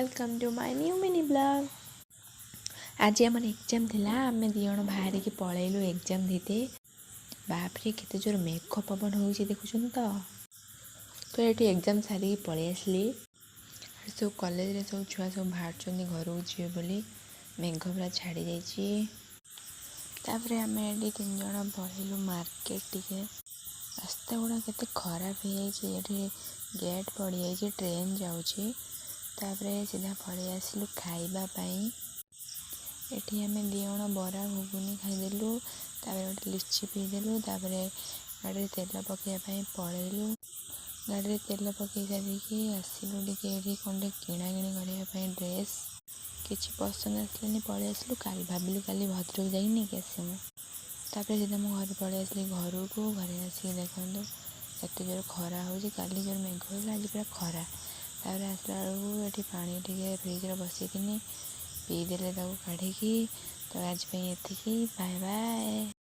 Welcome to my new mini vlog. ଆଜି ଆମର exam ଥିଲା। ଆମେ ଦୁଇ ଜଣ ବାହାରିକି ପଳେଇଲୁ ଏକ୍ଜାମ୍ ଦେଇତେ। ବାପରେ, କେତେ ଜୋର ମେଘ ପବନ ହେଉଛି ଦେଖୁଛନ୍ତି ତ। ତ ଏଠି ଏକ୍ଜାମ୍ ସାରିକି ପଳେଇ ଆସିଲି। ଏଠି ସବୁ କଲେଜରେ ସବୁ ଛୁଆ ସବୁ ବାହାରୁଛନ୍ତି ଘରକୁ ଯିବେ ବୋଲି। ମେଘ ପୁରା ଛାଡ଼ି ଯାଇଛି। ତାପରେ ଆମେ ଏଠି ତିନି ଜଣ ପଳେଇଲୁ ମାର୍କେଟ ଟିକେ। ରାସ୍ତା ଗୁଡ଼ା କେତେ ଖରାପ ହେଇଯାଇଛି। ଏଠି ଗେଟ୍ ପଡ଼ିଯାଇଛି, ଟ୍ରେନ୍ ଯାଉଛି। ତାପରେ ସିଧା ପଳେଇ ଆସିଲୁ ଖାଇବା ପାଇଁ। ଏଠି ଆମେ ଦୁଇ ଜଣ ବରା ଘୁଗୁନି ଖାଇଦେଲୁ। ତାପରେ ଗୋଟେ ଲିଚି ପିଇଦେଲୁ। ତାପରେ ଗାଡ଼ିରେ ତେଲ ପକାଇବା ପାଇଁ ପଳେଇଲୁ। ଗାଡ଼ିରେ ତେଲ ପକାଇ ସାରିକି ଆସିଲୁ ଟିକେ ଏଠି କ'ଣ ଟିକେ କିଣାକିଣି କରିବା ପାଇଁ। ଡ୍ରେସ୍ କିଛି ପସନ୍ଦ ଆସିଲାନି, ପଳେଇ ଆସିଲୁ। କାଲି ଭାବିଲୁ କାଲି ଭଦ୍ରକ ଯାଇକି ନେଇକି ଆସିବୁ। ତାପରେ ସିଧା ମୁଁ ଘରେ ପଳେଇ ଆସିଲି ଘରକୁ। ଘରେ ଆସିକି ଦେଖନ୍ତୁ, ଏତେ ଜୋର ଖରା ହେଉଛି। କାଲି ଜୋର ମେଘ ହେଇଥିଲା, ଆଜି ପୁରା ଖରା। ତାପରେ ଆସିଲା ବେଳକୁ ଏଠି ପାଣି ଟିକେ ଫ୍ରିଜ୍ରେ ବସିକିନି ପିଇଦେଲେ ତାକୁ କାଢ଼ିକି। ତ ଆଜି ପାଇଁ ଏତିକି। Bye bye.